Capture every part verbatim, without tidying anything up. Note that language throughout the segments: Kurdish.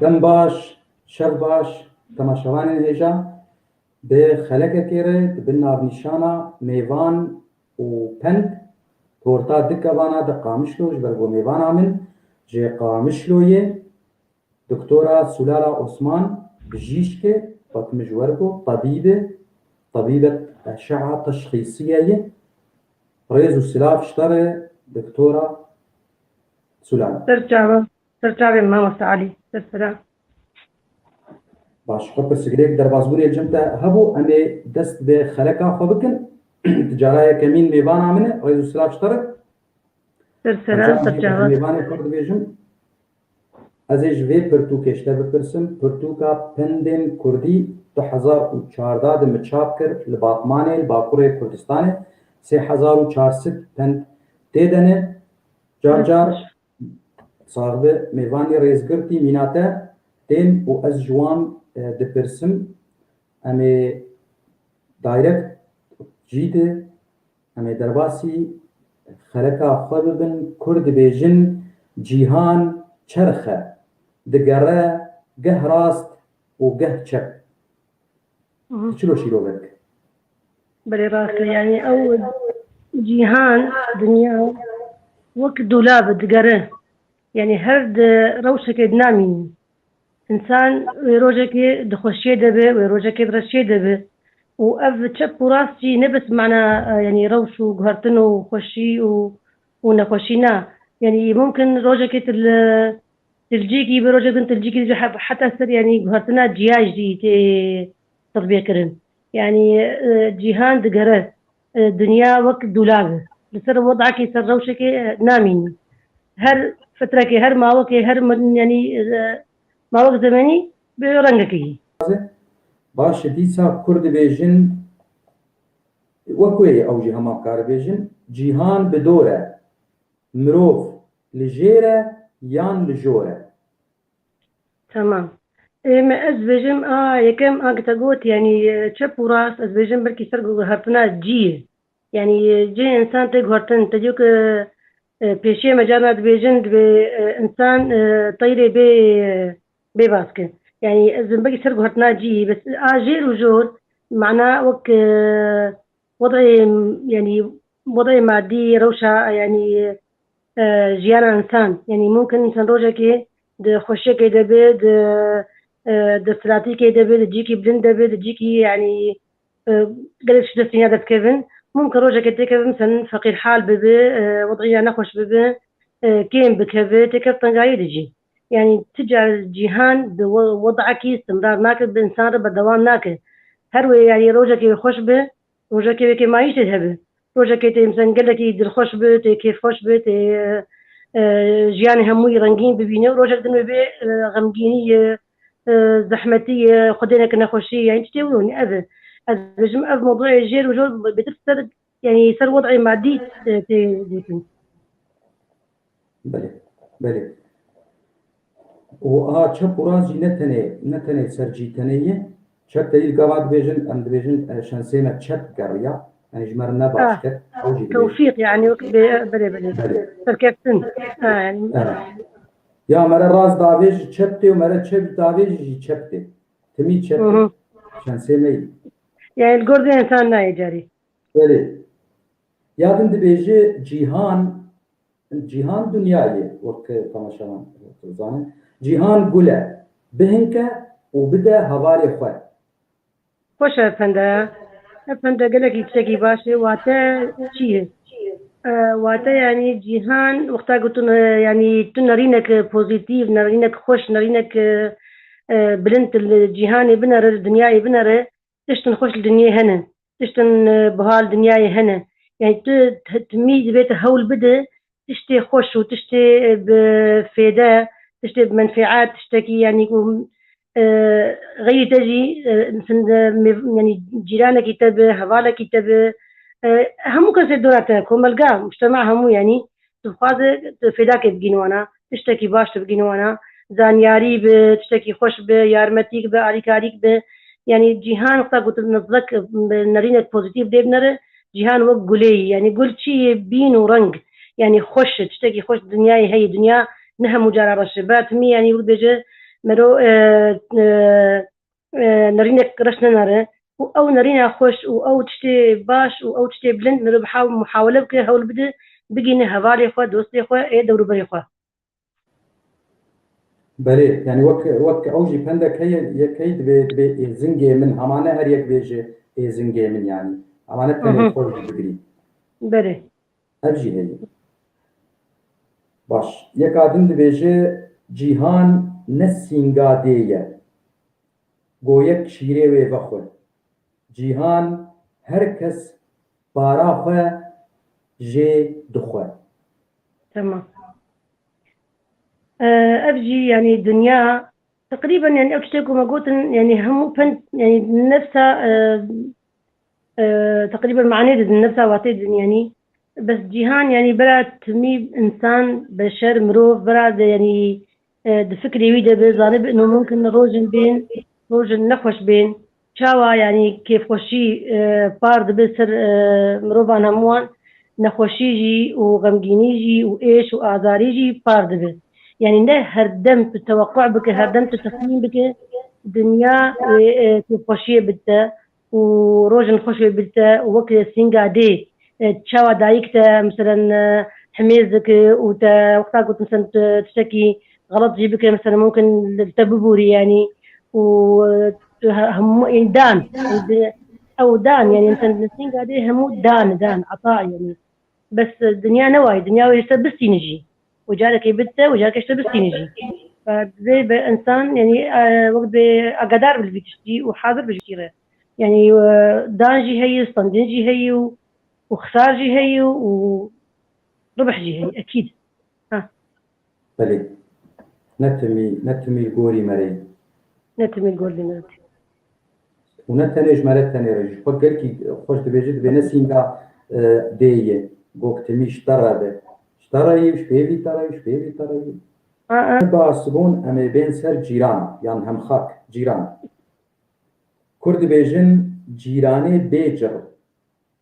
Dem baş, şev baş, temaşevanên hêja. Bi xelekekê re di bin navnîşana mêvan û pend, torta di kevana di Qamişlo ji ber ku mêvana min ji Qamişloyê, Doktora Sulala Osman, bijîşk e, wek min ji we re got, tebîb e, tebîbek eşe'a teşxîsiye ye. Rêz û silav ji te re, Doktora Sulala. Ser çava, ser çavê mamoste Elî, ser sera. Baş, xwe pirsgirêk derbasbûnê li cem te hebû, em ê dest bi xeleka xwe bikin. Ti cara yekemîn mêvana min e, rêz û silav ji te re. Ser sera, ser çava. Mêvanê xwe dibêjim. Ez ê ji vê pirtûkê ji te bipirsim, pirtûka Pendên Kurdî du hezar û çardeh de min çap kir, li Batmanê, li Bakurê Kurdistanê, sê hezar û çar sed pend tê de ne. Car car sax be, mêvanî rêzgirtî mîna te tên û ez ji wan, e, dipirsim. Em ê direct jî de, em ê derbasî xeleka xwe bibin, Kurd dibêjin, cîhan çerx e, digere geh rast û geh çep. Mhm. Çilo şîrovek. Belê rast e, yanî ew cîhan, dinya wek dûlab e, digere. Yanî her di rewşekê de namînî. Însan wê rojekê di xweşiyê de be, wê rojekê di reşiyê de be. Û ev çep û rast jî ne bes mana, e, yanî rewş û guhertin û xweşî û, û nexweşî na. Yanî mumkin rojekê tu li, tu li cîkî be, rojek din tu li cîkî be, he-, heta ser yanî guhertina ciya jî tê tetbîq kirin. Yanî, e, cîhan digere, e, dinya wek dûlab e. Li ser wedakê, ser rewşekê, e, namînî. Her fitrekê, her mawekê, her min, yanî, e, mawek zemenî bi rengekê yî. Baş e, dîsa Kurd dibêjin, wek wê ye ew jî hema karibêjin, cîhan bi dor e, mirov li jêr e yan li jor e? Tamam. Ê, me ez dibêjim, a, yekem a ki te got, yanî, e, çep û rast, ez dibêjim belkî ser guhertina cî ye. Yanî, e, cihê însan tê guhertin, te diyo ki, e, pêşiyê me carna dibêjin, divê, e, însan, e, teyrê bê, e, bê baske. Yanî, ez dibêjim belkî ser guhertina cî ye, bes a jêr û jor, mana wek, e, wed'ê, yanî, wed'ê madî, rewşa, yanî, e, jiyana însan. Yanî mumkin însan rojekê di xweşiyekê de be, di, e, di silatîkê de be, di cîkî bilind de be, di cîkî, yanî, e, gelek tişt destî ya derdikevin. Mumkin rojekê têkeve, miselin feqîrhal bibe, e, wed'îya nexweş bibe, e, kêm bikeve, têkeve tengayî de jî. Yanî ti car cîhan di we-, wed'ekî istimrar nake, bi însan re berdewam nake. Her wê, yanî rojekê wê xweş be, rojekê wê kêmayîşê hebe. Rojekê tê, miselin, gelekî dilxweş bi, tê kêfxweş bi, tê, e, e, jiyanê hemûyî rengîn bibîne û rojek din wê bê, e, xemgînî ye, e, zehmetî ye, xwedê neke nexweşî ye, yanî tiştê wilo nî ev e. Ez dibêjim ev mewdûê jêr û jor bêtir ser, yanî ser wed'ê madî, e, tê gotin. Belê, belê. Û a çep û rast jî ne tenê, ne tenê ser cî tenê ye. Çep te yî gava dibêjin, em dibêjin, e, şensê me çep geriya. Yanî ji me re ne baş Ah, ket. Ew jî dibêjin. Tewfîq, yanî wek bê, belê, belê. Belê. Serkeftin. Ha, yanî. Evet. Ya me re rast davêj çep tê û me re çep davêj jî çep tê. Timî çep tê. Hı hı. Şensê me yî. Yanî li gor vê însan nayê carî. Belê. Ya din dibêje cîhan, cîhan dinya ye, wek temaşevan zanin. Cîhan gul e, bihingke û bide hevalê xwe. Xweş e efende. Efende gelekî tiştekî baş e. Wate çi ye? E, wate yanî cîhan wexta ku tu ne-, yanî tu nerînek pozîtîf, nerînek xweş, nerînek, e, e, bilind li cîhanê binere, li dinyayê binere, tiştin xweş li dinyê hene. Tiştin, e, buha li dinyayê hene. Yanî tu, tu, tu mî divê tu hewl bide, tiştê xweş û tiştê, e, bi fêde, tiştê bi menfeet, tiştekî, yanî ku, e, xeyrî te jî, e, misin, e, mêv-, yanî cîranekî te bi, hevalekî te bi, e, hemû kesê dora te, komelga, mujtema hemû, yanî tu dixwaze tu fêdakê bigîn wana, tiştekî baş tu bigîn wana, zanyarî bi, tiştekî xweş bi, yarmetîk bi, alîkarîk bi. Yanî cîhan wexta ku tu nizek, bi nerînek pozîtîf lê binere, cîhan wek gulê yî. Yanî gul çi yê? Bîn û reng. Yanî xweş e, tiştekî xweş dinyayê heye. Dinya ne hemû cara reş e. Bera timî, yanî wek dibêje, mero, e, e, e, nerînek reş nenere û ew nerîna xweş û ew tiştê baş û ew tiştê bilind mero biha-, muhawele bike, hewl bide, bigihîne hevalê xwe, dostê xwe, ê dewrûberê xwe. Belê, yani wek, wek ew jî pendek heye, yek hey dibê, dibê êzingê min, hema ne her yek bêje êzingê min yani. Hema ne tenê Mhm. xwe jî bigirî. Belê. Ev jî heye. Baş. Yeka din dibêje, cîhan ne sînga dê ye. Go yek şîrê wê vexwe. Cîhan her kes para xwe jê dixwe. Tamam. Ee, ev jî yani dinya teqrîben yani ew tiştê ku me gotin yani hemû pend yani nefsa e, e, teqrîben manê didin, nefsa watê didin yani. Bes cîhan yani bera timî insan, beşer, mirov bera de yani e, di fikrê wî de be, zanibe ino mumkin rojin bên, rojin nexweş bên. Çawa yani kêfxweşî e, par dibe ser e, mirovan hemû wan, nexweşî jî û xemgînî jî û êş û azarî jî par dibe. Yani ne her dem tu teweqû bike, her dem tu texmîn bike, dinya ê, e, kêfxweşiyê bide û rojin xweş wê bide û wek sînga dê, e, çawa dayik te, meselen, e, himêz dike û te wexta ku tu, meselen, tu tiştekî xelet jî bike, meselen, mumkin li te bibûrî, yani, û, e, tu he-, hemû, yani, dan, yani, di-, ew dan, yani, meselen, di sînga dê hemû dan, dan, ata, yani. Bes, e, dinya ne wayî, dinya wê ji te bistîne jî. Û carekê bit te, û carekê ji te bistîne jî. Fa divê be insan, yani, e, wek be agadar bi vî tiştî û hazir bi jî re. Yani, e, dan jî heye, standin jî heye û, û xisar jî heye û ribih jî heye, ekîd. Ha. Belê. Ne timî, ne timî li gorî me re ye. Ne timî li gorî me re ye. Û ne tenê ji me re tenê re. Ji xwe gelkî xweş dibêje, dibê ne sînga, e, dê ye. Gok timî ji te re be. Ji te re ye, ji pêvî te re ye, ji pêvî te re ye. A, a. Ba Sibon em ê bên ser cîran, yan hemxak, cîran. Kur dibêjin, cîranê bê cir,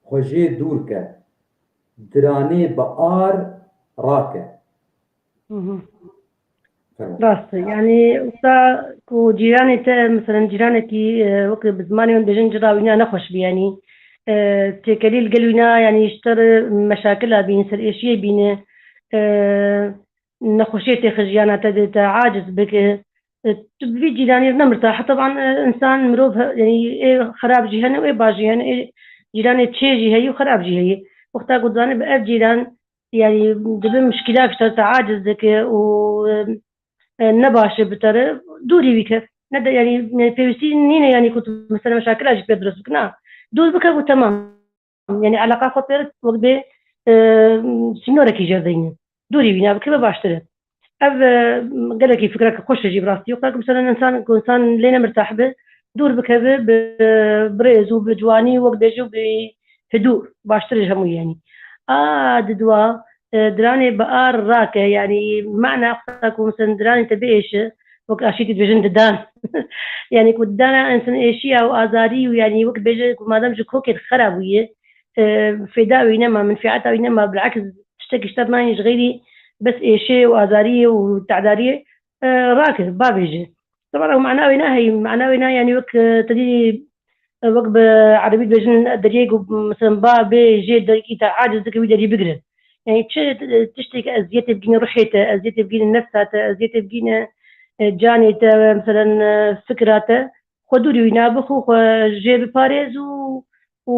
xwe jê dûr ke, diranê bi ar rake. Mhm. Fermo. Rast e. Yani, wexta ku cîranê te, meselen, cîranekî, e, wek bi zimanê min dibêjin, cira wîna nexweş bî, yani, e, têkelî li gel wîna, yani, ji te re meşakila bîne, serêşiyê bîne, e, nexweşiyê têxe jiyana te de, te aciz bike. E, tu bi vî cîranî re nemirtah. Teban, e, insan, mirov, he-, yani, ê xerab jî hene û ê baş jî hene, ê cîranê çê jî heye û xerab jî heye. Wexta ku dizane bi ev cîran, yani, dibe mişkîlak ji te re, te aciz dike û, e, e, ne baş e bi te re, dûrî wî ke. Ne de, yani, ne pêwîstî nîne, yani, ku tu, mesela, meşakila jî pê dirust bike, na. Dûr bike û temam. Yani, eleqa xwe pê re wek bê, e, sînorekî jê re deyne. Dûrî wîna bike, be baştir e. Ev, e, gelekî fikreke xweş e jî bi rastî. Wexta ku, mesela, insan, ku insan lê nemirtah be, dûr bikeve bi, bi rêz û bi ciwanî, wek bêje û bi hidû, baştir e ji hemû, yani. A, di dua, e, diranê bi ar rake, yani, mana wexta ku, mesela, diranê te biêşe, wek aşîtî dibêjin didan. Yani, ku didana insan êşiya û azarî û, yani, wek bêje ku madem ji kokê xera bûye, e, fêda wî nema, menfeeta wî nema, bileks tiştekî ji te nayên ji xeyrî bes êşê û azariyê û tedariyê, e, rake, bavêje. Teban ew mana wê naheyî, mana wê na, yani, wek, e, tedî, e, wek bi erebî dibêjin deriyê ku, mesela, ba bê jê derî te aciz dike wî derî bigire. Yani, çi, e, tiştê ke eziyetê bigîne ruhê te, eziyetê bigîne nefsa te, eziyetê bigîne, e, canê te, mesela, e, fikra te, xwe dûrî wîna bixwe, xwe jê biparêz û, û,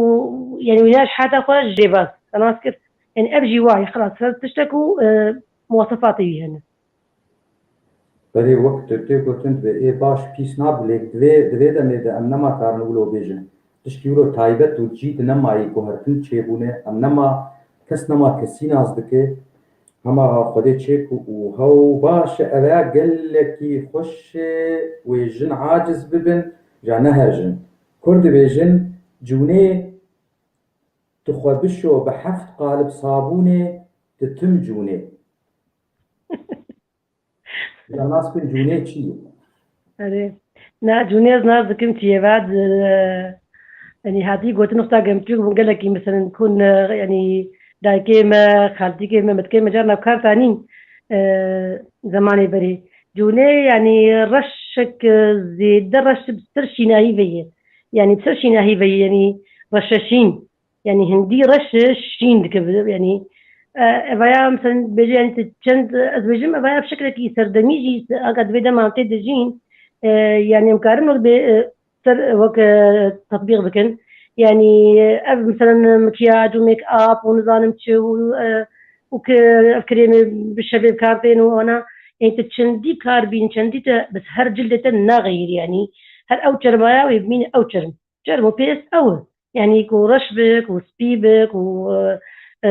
yani, wîna ji heta xwe jê bas. Te nas kir. Yani, ev jî wayî, xilas, her tiştek û, e, muwasefatê wî hene. Belê, wek tu tê gotin, divê ê baş pîs nabe, lê divê, divê demê de em nema karin wilo bêjin. Tişkî wilo taybet û cî di nemayî guhertin çêbûne, em nema, kes nema kesî nas dike, hema Xwedê çêk û hew baş e, ev ya gelekî xweş e, wê jin aciz bibin, ja ne her jin. Kur dibêjin, cûnê tu xwe bişo bi heft qalib sabûnê, tu tim cûnê. Ya nas bin cûnê çi ye? Erê. Na, cûnê ez nas dikim çi ye. Vat, e, yani, hatî gotin wexta gemçûk bûn gelekî, meselen, kun, e, yani, dayikê me, xaltîkê me, metkê me carna kar tanîn, e, zemanê berê. Cûnê, yanî reşek, e, zêde reş bi ser şînahî ve ye. Yanî bi ser şînahî ve ye, yanî reşeşîn. Yanî hindî reş şîn dike, yanî, e, evaya, mesela, bêje, yanî, tu çend, ez bêjim, evaya bi şeklekî serdemî jî, aga divê dema em tê dijîn, e, yanî, em karin wek bê, e, ser, wek, e, tetbîq bikin. Yanî, ev, mesela, mikyaj û make-up û nizanim çi û, e, û ki ev krêmê bi şevê bi kar tên û wana, yanî, tu çendî kar bîn, çendî te, bes her cildê te naxeyirî, yanî, her ew çermaya wê bimîne ew çerm. Çerm û pêst ew e. Yanî, ku reş be, ku spî be, ku, e, e,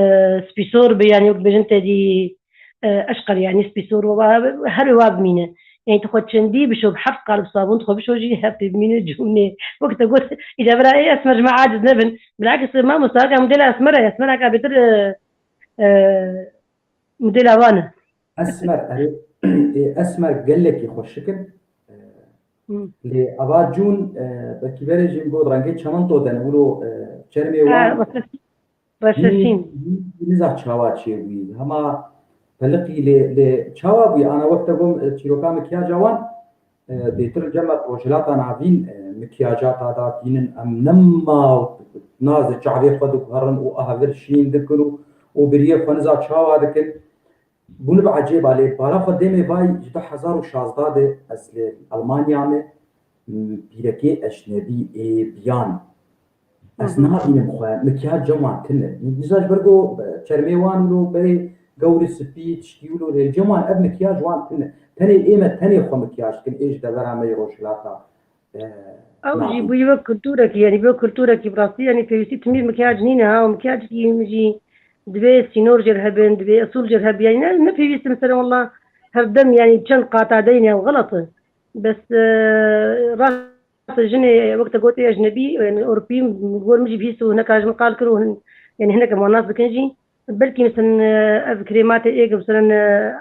spîsor be, yanî, wek dibêjin tedî, e, eşqer, yanî, spîsor, wa, her wa bimîne. Yanî, tu xwe çendî bişo, bi heft qal bi sabûn tu xwe bişo jî, heftê bimîne cûnê. Wek te got, îca bira ê esmer ji me aciz nebin. Bilakis, mamosta, ka modela esmer e, esmer ka bêtir, e, e, modela wan e. Esmer, erê, ê, esmer gelekî xweşik in. E, Hmm. Lê ava cûn, e, belkî berê jî got rengê çemento de ne, wilo, e, çermê wan. Ha, reşeşîn. Reşeşîn. Niza çawa çêbûyî. Hema peliqî lê, lê çawa bûyî? Ana wek te gom, e, çîroka mikyaja wan, e, bêtir cem me rojhilata navîn, e, mikyaja ta da dînin em nema naz çavê xwe diguherin û ahvir şîn dikin û, û biriyê xwe niza çawa dikin. Bûne bi ecêba lê bala xwe dêmê vay ji du hezar û şazda de ez li Almanya me, m, pîrekê ecnebî ê biyan. Ez Hı hı. nabînim xwe, mikyaj cem wan tune. Dîsa ji ber ku, e, çermê wan wilo berê gewr û spî, tiştî wilo lê cem wan ev mikyaj wan tune. Tenê ê me tenê xwe mikyaj dikin, ê ji devera me yê rojhilata, e, Ew jî navîn. Bûyî wek kulturekî, yanî bi kulturekî bi rastî, yanî pêwîstî timî mikyaj nîne ha, û mikyajkî jî divê sînor jê re hebin, divê esûl jê re hebin. Yanî ne, ne pêwîst e, mesela, wela her dem, yanî çend qata deyne, ew xelet e. Bes, e, rast e, jinê, wek te gotê, ecnebî, yanî Ewropî, gor min jî bihîst û hineka ji min qal kir û hin-, yanî hinek em wan nas dikin jî. Belkî, mesela, e, ev krêmatê êk, mesela, e,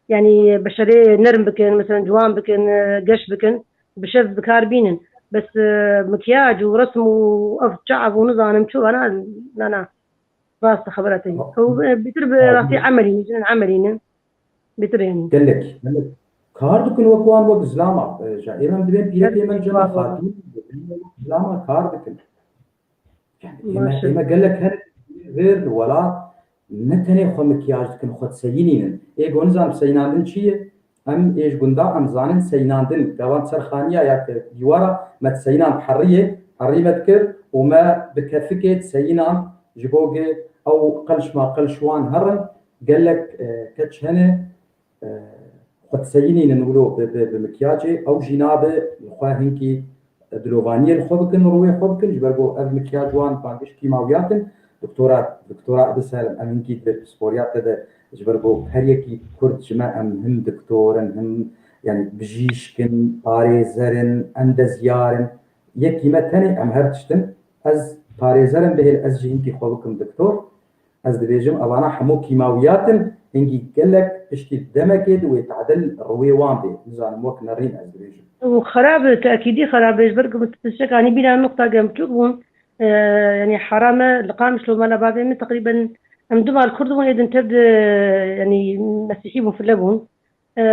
yanî beşerê nerm bikin, mesela ciwan bikin, e, geş bikin, bi şev bi kar bînin. Bes, e, mikyaj û resm û ev çav û nizanim çi, vana, na, na. Rast e xebera te. Ha. Ew, e, bêtir bi Ha, rastî ha. emelî ne, jinin emelî ne. Bêtir yanî. Gelek, gelek. Kar dikin wek wan, wek zilama, e, ja. Ê me dibên pîrekê me cem me Gelek. xatûn, wek zilama kar dikin. Yani, ê me, Baş e. ê me gelek her vêr li welat ne tenê xwe mikyaj dikin, xwe diseyinînin. Ê go nizanim seyinandin çi ye? Em ê ji gunda em zanin seyinandin. Gavan ser xaniya ya ke dîwara me diseyinand heriyê, herî me dikir û me bi kefikê diseyinand ji bo ge ew qelş ma qelş wan herin. Gelek, e, keç hene, e, xwe diseyinînin wilo bi, bi, bi mikyacê, ew jî nabe li xwe hinkî dilovaniyê li xwe bikin, rûyê xwe bikin, ji ber ku ev mikyac wan bangişt kîmawiyat in. Doktora, doktora Ebi Selm, em hinkî di pisporiyat te de, ji ber ku her yekî Kurd ji me, em him doktor in, him, yanî, bijîşk in, parêzer in, endezyar in. Yekî me tenê, em her tişt in. Ez parêzer im, bihêl ez jî hinkî xwe bikim doktor. Ez dibêjim, evana hemû kîmawiyat in, hingî gelek piştî demekê di wê tadil rûyê wan bê. Nizanim, wek nerîn ez dibêjim. Û xerab e, tekîdî xerab e, ji ber ku min tiştek anî bîra min wexta em biçûk bûn, e, yanî hera me li Qamişlo mala bavê min teqrîben em du mal Kurd bûn, ê din tev de, yanî Mesîhî bûn, file bûn. E,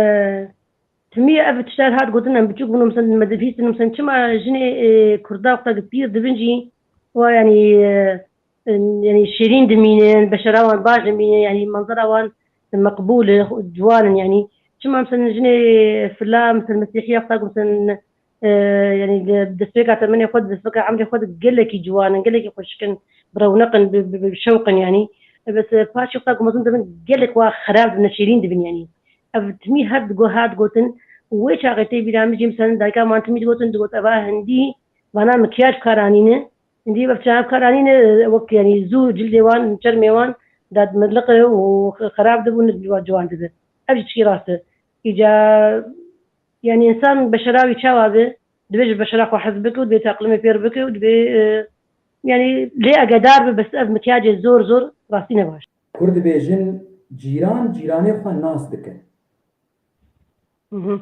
Timî ev tiştar hat gotin, em biçûk bûn, em sen me dibihîstin, em sen çima jinê, e, Kurda wexta ku pîr dibin jî, wa, yanî, e, yanî şêrîn dimînin, beşera wan baş dimînin, yanî manzera wan meqbûl e, ciwan in, yanî çima em sen jinê fila, em sen mesîhiya wexta ku em sen, e, yanî di destpêka temenê xwe, di destpêka emrê xwe de gelekî ciwan in, gelekî xweşik in, bi rewneq in, bi, bi, bi şewq in, yanî. Bes, e, paşê wexta ku mezin dibin, gelek wa xerab dibin, şêrîn dibin, yanî. Ev timî her digo hat gotin û wê çaxê tê bîra min jî, mesela, dayika wan timî digotin, digot, eva hindî vana mikyaj bi kar anîne. Hindî ev çav bi kar anîne, wek, yanî, zû cildê wan, çermê wan dadmiliqe û xerab dibûn, ciwan dibe. Ev jî tişkî rast e. Îca, yanî, însan beşera wî çawa be, divê ji beşera xwe hez bike û divê taqlimê pêr bike û divê, e, yanî, lê agedar be, bes ev mikyacê zor zor rastî ne baş. Kur dibêjin, cîran cîranê xwe nas dikin. Mhm.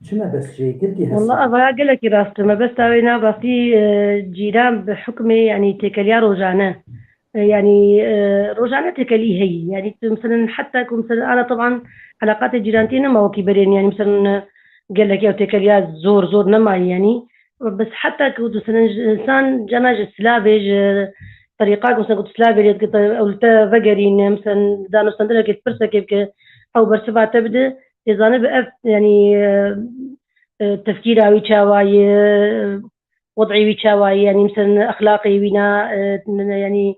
Çi mebest jê girtî hesab? Walla, ev ya gelekî rast e. Mebesta wê nav rastî, e, cîran bi hukmê, yanî têkeliya rojane. E, yanî, e, rojane têkelî heye. Yanî tu, meselen, heta ku, meselen, ana, teban, eleqatê cîrantiyê nema wekî berê, yanî, meselen, gelek ew têkeliya zor, zor nemaye, yanî. Bes heta ku tu, meselen, ji, însan cana ji silavê, ji terîqa ku, meselen, ku tu silavê lê dike, te, ew li te vegerîne, meselen, danûstendinekê, pirsekê bike, ew bersiva te bide, tê zanibe ev, yanî, e, e, tefkîra wî çawa ye, wed'ê wî çawa ye, yanî, meselen, exlaqê wî na, e, yanî,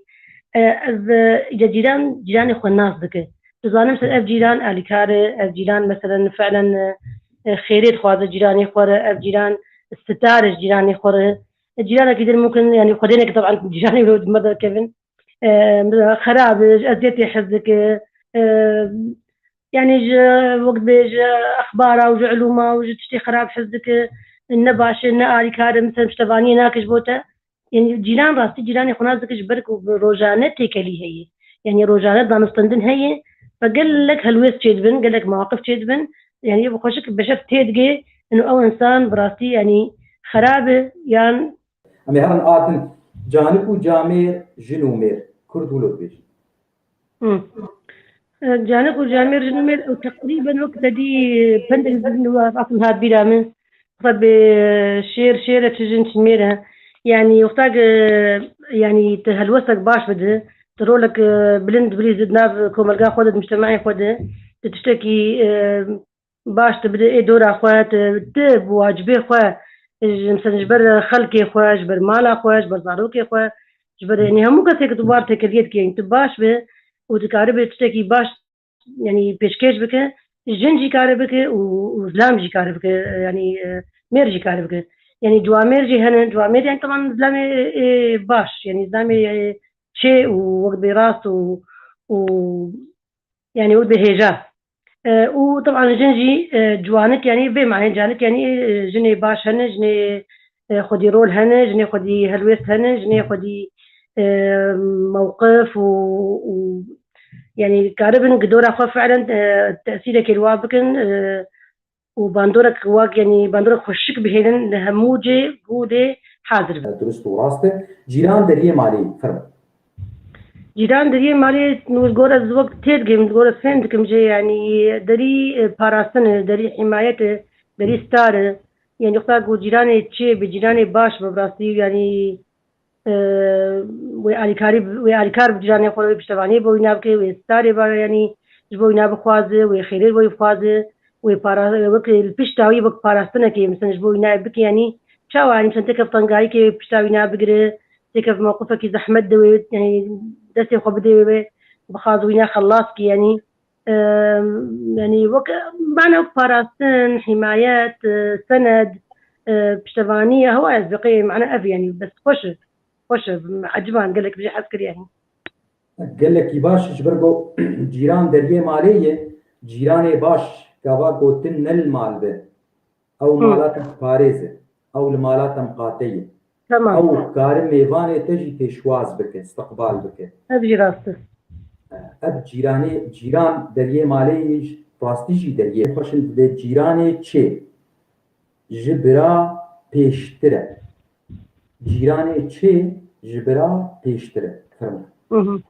e, ev, e, îca cîran, cîranê xwe nas dike. Tu zanî, meselen, ev cîran alîkar e, ev cîran, meselen, fi'len, e, e, xêrê dixwaze cîranê xwe re, ev cîran sitar e ji cîranê xwe re. E, cîranekî din mumkin, yanî, xwedêneke teban cîranê wî li me derkevin. E, xerab e, ji eziyetê hez dike. E, Yanî ji, wek dibê, ji exbara û ji ilûma û ji tiştê xerab hez dike, ne baş e, ne alîkar e, misal piştevaniyê nake ji bo te. Yanî cîran rastî cîranê xwe nas dike ji ber ku bi rojane têkelî heye. Yanî rojane danûstendin heye ve gelek helwêst çêdibin, gelek mewaqif çêdibin. Yanî bi xweşik beşer têdigê, ino ew însan bi rastî, yanî xerab e yan. Em ê herin atin canik û camêr, jin û mêr. Kurd wilo dibêjin. Hı. E, canik û camêr, jin û mêr, ew teqrîben wek te dî, e, pendek din û asim hat bîra min. Wexta bê şêr, şêr e, çi jin, çi mêr e. Yanî wexta ke, yanî tu helwestek baş bide, tu rolek, e, bilind bilîzî di nav komelga xwe de, di mujtema'ê xwe de, tu tiştekî, e, baş tu bide ê dora xwe, tu, tu bi wacibê xwe, ji, mesela ji ber xelkê xwe, ji ber mala xwe, ji ber zarokê xwe, ji ber, yanî hemû kesê ku tu bar têkeliyê dike, yanî tu baş be û dikaribê tiştekî baş, yanî pêşkêş bike, jin jî kare bike û, û zilam jî kare bike, yanî, e, mêr jî kare bike. Yanî ciwamêr jî hene, ciwamêr, yanî teban zilamê, e, baş, yanî zilamê, e, çê û wek dibê rast û, û yanî wek dibê hêja. E, û teban jin jî, e, ciwanik, yanî vê manê canik, yanî, e, jinê baş hene, jinê, e, xwedî rol hene, jinê xwedî helwêst hene, jinê xwedî, e, mewqif û, û, yanî karibin gi dora xwe fi'len, e, tesîrekê li wan bikin, e, û bandorek wak, yanî bandorek xweşik bihêlin li hemû cê, gûdê hazir bin. Durust û rast e. Cîran deriyê malê, fermo. Cîran deriyê malê, min gor ez wek têdigim, gor ez fêm dikim jê, yanî derî, e, parastin e, derî hîmayet e, derî star e. Yanî wexta ku cîranê çê bi cîranê baş bi rastî, yanî, e, wê alîkarî, wê alîkar bi cîranê xwe, wê piştevaniyê bo wîna bike, wê starê ba, yanî ji bo wîna bixwaze, wê xêrê bo wî bixwaze, wê para, wek li pişta wî wek parastinekê, mesela ji bo wîna bike, yanî çawa, yanî mesela têkev tengayîkê wê pişta wîna bigire, têkev mewqifekî zehmet de wê, yanî destê xwe bidê wê, wê bixwaze wîna xelas bike, yanî. Em, yanî wek, mana wek parastin, hîmayet, e, sened, e, piştevanî, hewa ez biqê, mana ev, yanî bes xweş e, xweş e, eciban gelek bijî hez kir, yanî. Gelekî baş, ji ber ku cîran deriyê malê ye, cîranê baş gava gotin ne li mal be. Ew Hı. mala te diparêze. Ew li mala te miqate ye. Tamam. Ew dikare mêvanê te jî pêşwaz bike, istiqbal bike. Ev jî rast e. Ev cîranê, cîran deriyê malê yê jî, rastî jî deriyê xweş in dibê cîranê çê ji bira pêştir e. Cîranê çê ji bira pêştir e. Fermo. Hı hı.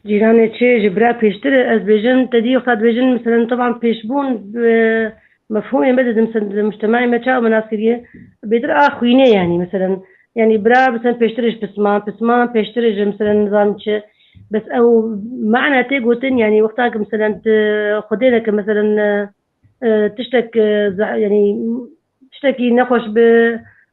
Cîranê çê ji bira pêştir e, ez bêjim, te dî wexta dibêjin, meselen, teban pêşbûn, e, mefhûmê me didin, meselen, di mujtema'ê me çawa me nas kiriye, bêtir a xwînê, yanî, meselen, yanî bira, meselen, pêştir e ji pisman, pisman pêştir e ji, meselen, nizam çi. Bes ew mana tê gotin, yanî wexta ki, meselen, tu xwedê neke, meselen, e, e, tiştek, e, zeh-, yanî tiştekî nexweş bi,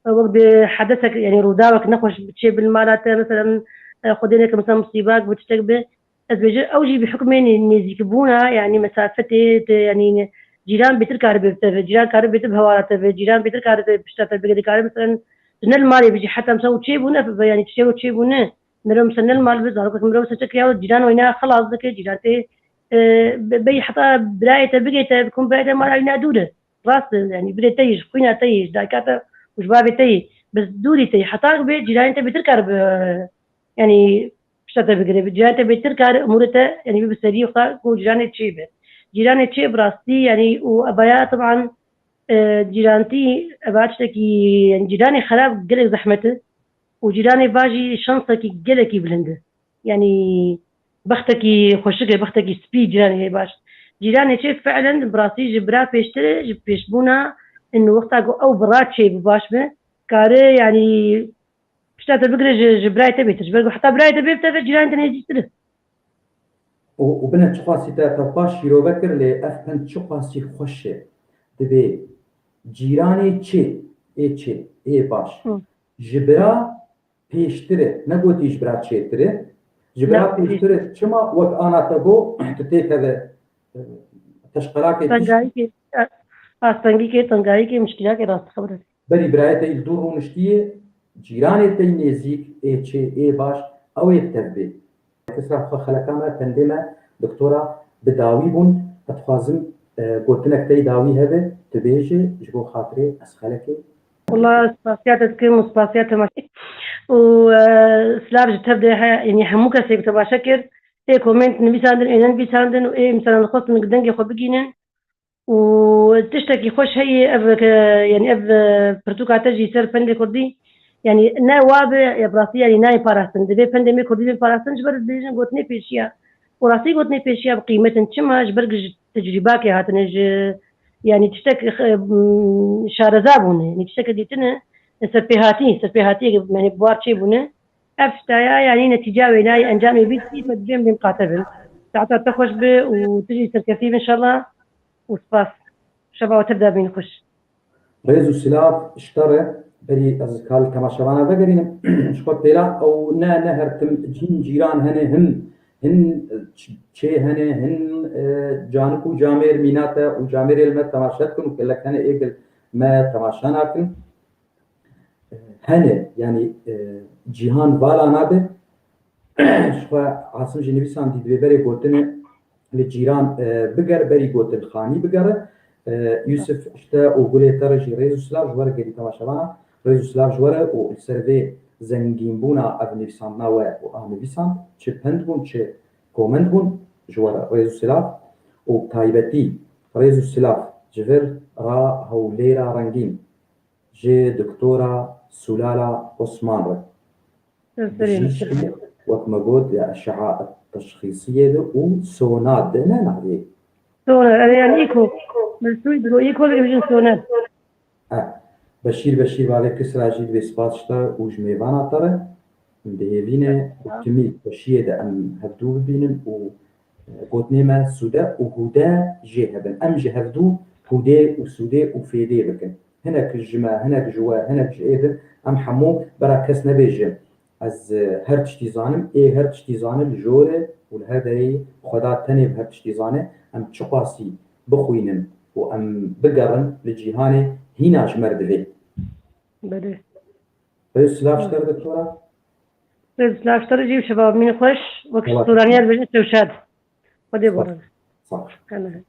e, wek bi hedesek, yanî rûdawek nexweş bi çê bin mala te, mesela, e, xwedê neke, mesela musîbak bi tiştek bi, ez bêjim, ew jî bi hukmê nê-, nêzîkbûna, yanî mesafetê te, yanî ne-, cîran bêtir karibe bi te ve, cîran karibe bêtir bi hewara te ve, cîran bêtir karibe pişta te bigire, karibe, mesela, tu ne li malê bijî, heta, mesela, û çê bûne, yanî tiştê û çê bûne, meriv, mesela, ne li mal bi, zarokek meriv, mesela, çek ya cîran wîna xelas dike, cîran tê, e, be-, bey heta birayê te bigê te, bi kom birayê te mala wîna dûr e. Rast e, yanî birê te yê, ji xwîna te yê, ji dayika te û ji bavê te yê. Bes dûrî te yê. Heta ku bê cîranê te bêtir kar bi, yanî pişta te bigire. Bi cîranê te bêtir kar umûrê te, yanî bi, bi serî xwe ku cîranê çê be. Cîranê çê bi rastî, yanî û evaya teban, e, cîrantî, eva tiştekî, yanî cîranê xerab gelek zehmet e û cîranê baş jî şansekî gelekî bilind e. Yanî bextekî xweşik e, bextekî spî cîranê heye baş. Cîranê çê fiilen bi rastî ji bira pêştir e, ji pêşbûna in wexta ku ew bi ra çê bi baş be, kare yanî pişta te bigire ji, ji birayê te bêtir. Ji ber ku heta birayê te bê bi te ve cîranê te nêzîktir e. Û, û bine çiqasî te tewqa şîrove kir, lê ev pend çiqasî xweş e. Dibê cîranê çê, ê çê, ê baş. Hı. Ji bira pêştir e. Negotî ji bira çêtir e. Ji bira Na, pêştir e. Çima wek ana te got, tu têkeve, e, teşqerakê tişt Tengayîkê, astengîkê, tengayîkê, mişkilakê rastixebir e. Berî birayê te yî li dûr rûniştiyê, cîranê te yî nêzîk, ê çê, ê baş, ew ê bi tev bê. Kisra xwe xeleka me, pendê me, doktora bi dawî bûn. Ez dixwazim, e, gotinek te yî dawî hebe, tu bêje, ji bo xatirê ez xelekê. Wela spasiya te dikim û spasiya te me. Û, e, silav ji tev de he, yanî hemû kesê ku temaşe kir, ê komênt nivîsandin, ê nenivîsandin û ê misalan dixwestin dengê xwe bigînin. Û tiştekî xweş heye, ev ke, yanî ev, e, pirtûka te jî ser pendê kurdî, yanî ne wa be, ya bi rastî, yanî nayê parastin. Divê pendê me kurdî bên parastin, ji ber dibêjin gotinê pêşiya. Û rastî gotinê pêşiya bi qîmet in. Çima? Ji ber ji tecrîbakê hatine, ji, yanî tiştek, e, m, şareza bûne, yanî tiştek dîtine, serpêhatî, serpêhatiyê, yanî bi war çê bûne. Ev tiştaya, yanî netîca wênayê encamê vî tiştî me dibên bên qate bin. Saeta te xweş be û tu jî serkeftî be înşallah. Û spas. Şeva we tev de bîn xweş. Rêz û silav ji te re. Berî ez ka li temaşevana vegerînim, ji xwe pêla ew ne, ne her tim cîn cîran hene, hin, hin ç-, çê hene, hin, e, canik û camêr mîna te û camêrê li me temaşe dikin û gelek hene ê bi me temaşe nakin. E, hene, yanî, e, cîhan vala nabe. Ji xwe Asim jî nivîsandî, divê berê gotinê li cîran, e, bigere, berî gotin xanî bigere. E, Yusuf ji te û Gulê te re jî rêz û silav ji we re gelî temaşevana. Rêz û silav ji we re û li ser vê zengînbûna ev nivîsandina we û a nivîsand, çi pend bûn, çi komend bûn, ji we re rêz û silav û bi taybetî rêz û silav ji vir ra hewlêra rengîn ji doktora Sulala Osman re. Ser serê min. Bijîşkî, wek me got, ya eşe'a teşxîsiyê de û sonad de, ne navê. Sonar, erê, yanî îko. Min sûy digo, îko dibêjin sonar. Eh, Beşîr, Beşîr bavê Kisra jî divê spas ji te û ji mêvana te re. Em dihêvîne û timî xweşiyê de em hevdû bibînin û, eh, gotinê me sûde û hûde jê hebin. Em ji hevdû hûdê û sûdê û fêdê bikin. Hinek ji me, hinek ji we, hinek ji ê din, em hemû bera kes nebêje, ez, e, her tiştî zanim, ê her tiştî zane li jor e û li her derê ye, Xweda tenê bi her tiştî zane, em çiqasî bixwînin û em bigerin li cîhanê hîna ji me re divê. Belê. Rêz silav ji te re doktora. Rêz silav ji te re jî û şeva min xweş, wek ji Soraniyê dibêjin şev şad. Xwedê bi we re be. Sağ ol. Hene.